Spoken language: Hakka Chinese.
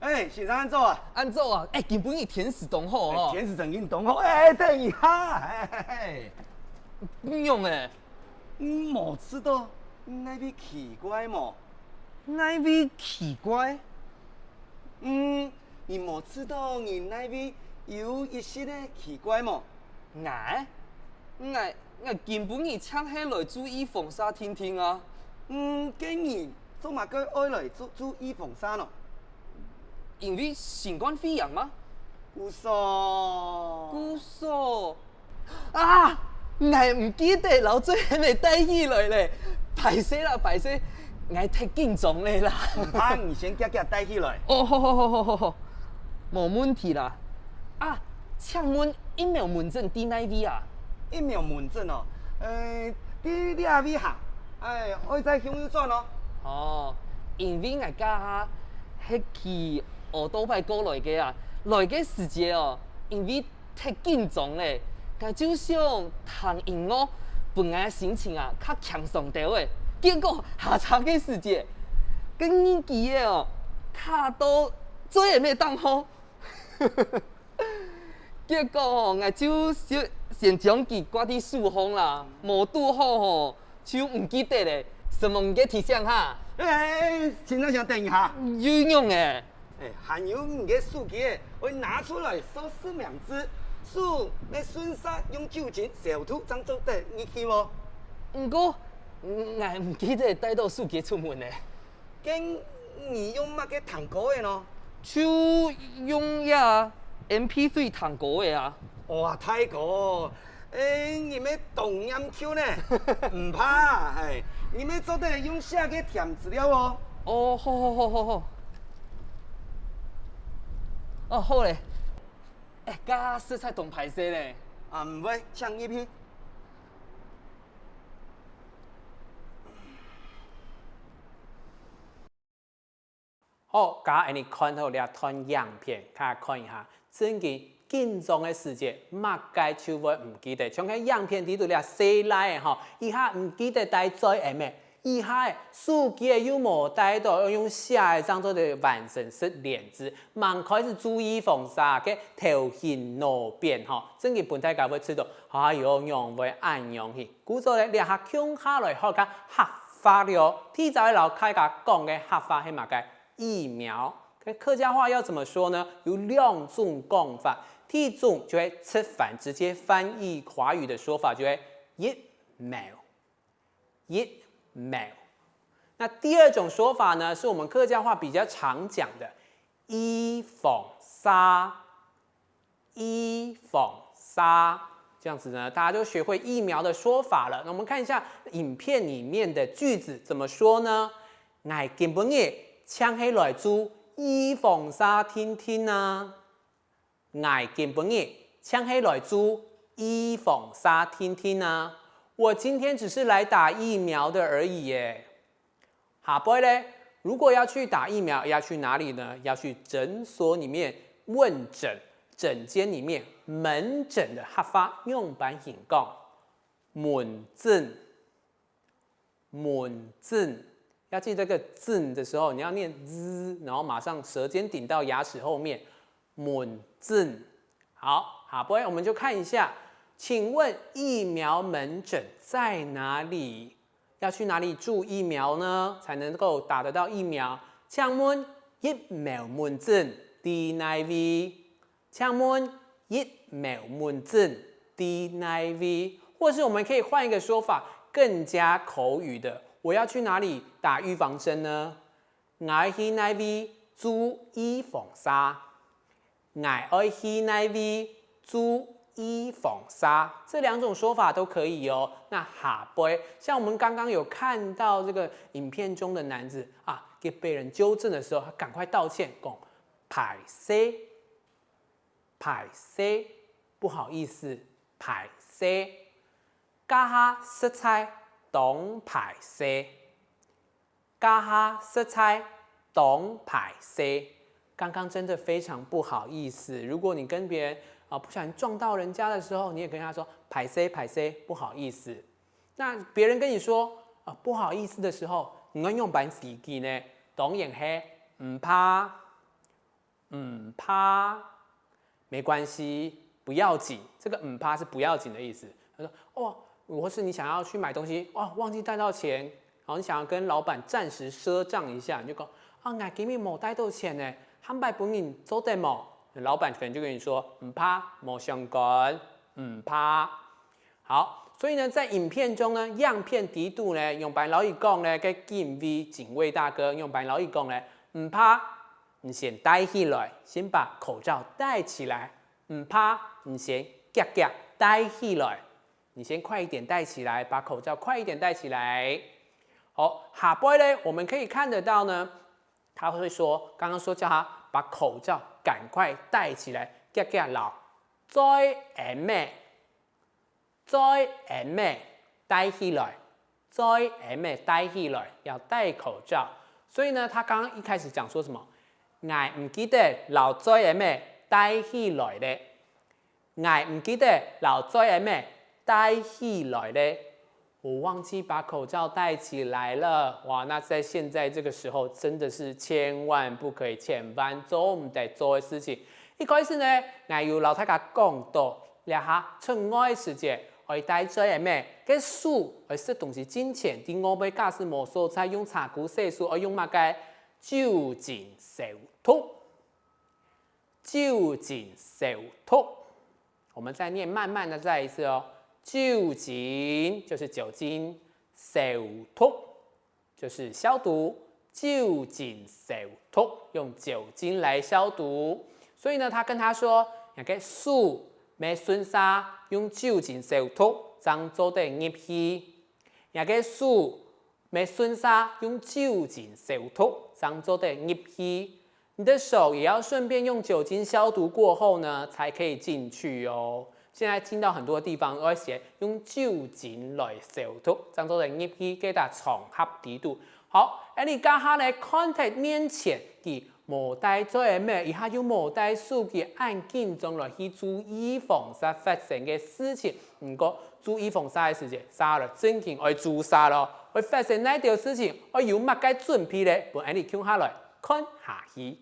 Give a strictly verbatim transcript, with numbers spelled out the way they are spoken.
哎，先生恁早啊！恁早啊！哎，今晡日天時當好哦。哎，天時正經當好。哎，等一下，哎，嘿，嘿。仰仔？你無注到哪位奇怪無？哪位奇怪？嗯，你無注到你哪位有一息仔奇怪無？𠊎？𠊎，𠊎今晡日正係來注意風沙定定啊。嗯，該你做麼个愛來注，注意風沙呢？因為新冠肺炎嗎？故所。故所。啊！𠊎毋記得摎嘴緪仔帶起來咧。敗勢啦，敗勢，𠊎忒緊張咧啦。毋怕，你先遽遽帶起來。哦，好好好好好好，無問題啦。啊，請問疫苗門診在哪位啊？疫苗門診哦，呃，在這位行，哎，愛再向右轉哦。哦，因為𠊎這下係騎oo-tóo-bái過來个啊，來个時節哦，因為忒緊張咧，𠊎就想聽音樂，分𠊎心情啊較輕鬆兜仔。結果下車个時節，該耳機仔哦，卡到嘴緪仔頂項。結果哦，𠊎就先，先將佢掛在手項啦，無堵好吼，就毋記得咧。承蒙你个提醒哈。哎，先生，先等一下。又仰仔？哎，還有你个手機仔，愛拿出來掃實名制，手愛順續用酒精消毒正做得入去哦。毋過，𠊎毋記得帶著手機出門咧。該你用麼个聽歌仔呢？就用這MP three聽歌仔啊。哇，大哥， 欸，你乜當念舊呢？毋怕，係，你乜做得用寫个填資料哦。哦，好好好好好。哦，好咧。欸，該實在當敗勢咧。啊，毋會，請入去。 好，頭下你看著這段影片，大家看一下，正經緊張个時節，麼个就會毋記得。像該影片裡肚這細賴仔吼，一下毋記得帶嘴緪仔，一下仔手機仔又無帶著，愛用寫个正做得完成實聯制，吂開始注預防射个頭暈腦癲吼，正經分大家會知著，哎喲，仰會恁樣去。故所咧，這下共下來學下客話了。第一隻愛摎大家講个客話係麼个？ 疫苗。該客家話要怎麼說呢？有兩種講法，第一種就係直翻，直接翻譯華語的說法，就係疫苗，疫苗。那第二種說法呢，是我們客家話比較常講的預防射。 預防射。這樣子呢，大家就學會疫苗的說法了。那我們看一下影片裡面的句子怎麼說呢？𠊎今晡日正係來注預防射定定啊。𠊎今晡日正係來注預防射定定啊。我今天只是來打疫苗的而已耶。 下背咧，如果要去打疫苗，要去哪裡呢？要去診所裡面問診，診間裡面，門診的客話仰般形講？門診，門診。要記這個診的時候，你要念z，然後馬上舌尖頂到牙齒後面， 門診。好，下背我們就看一下，請問疫苗門診在哪裡？要去哪裡注疫苗呢？才能夠打得到疫苗？請問疫苗門診在哪位？請問疫苗門診在哪位？或是我們可以換一個說法，更加口語的，我要去哪裡打預防針呢？ 𠊎去哪位注預防射？𠊎愛去哪位注預防射？這兩種說法都可以哦。那下背，像我們剛剛有看到這個影片中的男子啊，給被人糾正的時候，他趕快道歉，講敗勢，敗勢，不好意思，敗勢。這下實在當敗勢。 這下實在當敗勢。剛剛真的非常不好意思，如果你跟別人，啊，不小心撞到人家的時候，你也跟他說：「敗勢，敗勢，不好意思。」那別人跟你說：「啊，不好意思」的時候，你愛仰般回佢呢？當然係：「毋怕，毋怕，没关系，不要紧。这个毋怕是不要紧的意思。他说，哦，或是你想要去买东西，哦，忘记带到钱，然后你想要跟老板暂时赊账一下，你就讲，啊，我今日没带到钱呢，下摆分你做得无？老板可能就跟你说，毋怕，没相干，毋怕。好，所以呢，在影片中呢，样片底肚呢，用白老语讲呢，个警卫警卫大哥用白老语讲呢，毋怕，你先戴起来，先把口罩戴起来，毋怕，你先遽遽戴起来，你先快一点戴起来，把口罩快一点戴起来。好，下背呢，我们可以看得到呢，他会说，刚刚说叫他把口罩赶快戴起来，遽遽老，最恩美。最恩美戴起来，最恩美戴起来，要戴口罩。所以呢，他刚刚一开始讲说什么？我毋记得老最恩美戴起来咧，我毋记得老最恩美戴起来咧。我忘记把口罩戴起来了。哇，那在现在这个时候，真的是千万不可以，千万做毋得做的事情。一开始呢，𠊎有老大家讲到，这下出外时节，爱戴嘴仔咩？个手爱食东西进前，在外背假使无所在用茶箍洗手，爱用么个？酒精消毒。酒精消毒。我们再念慢慢的再一次哦，酒精就是酒精，消毒就是消毒，酒精消毒，用酒精来消毒。所以呢，他跟他说，你个手没顺手，用酒精消毒，正做得入去。你个手没顺手，用酒精消毒，正做得入去。你的手也要顺便用酒精消毒过后呢，才可以进去哦。现在进到很多地方，都会写用酒精来消毒，正做得入去这个场合底肚。好，恁呢，这下呢，看忒面前个无带嘴仔咩，一下又无带手机，恁緊张来去注意防煞发生个事情。毋过注意防煞个时节，煞了正经爱注煞咯，会发生哪条事情，爱有么个准备咧？分恁呢共下来看下去。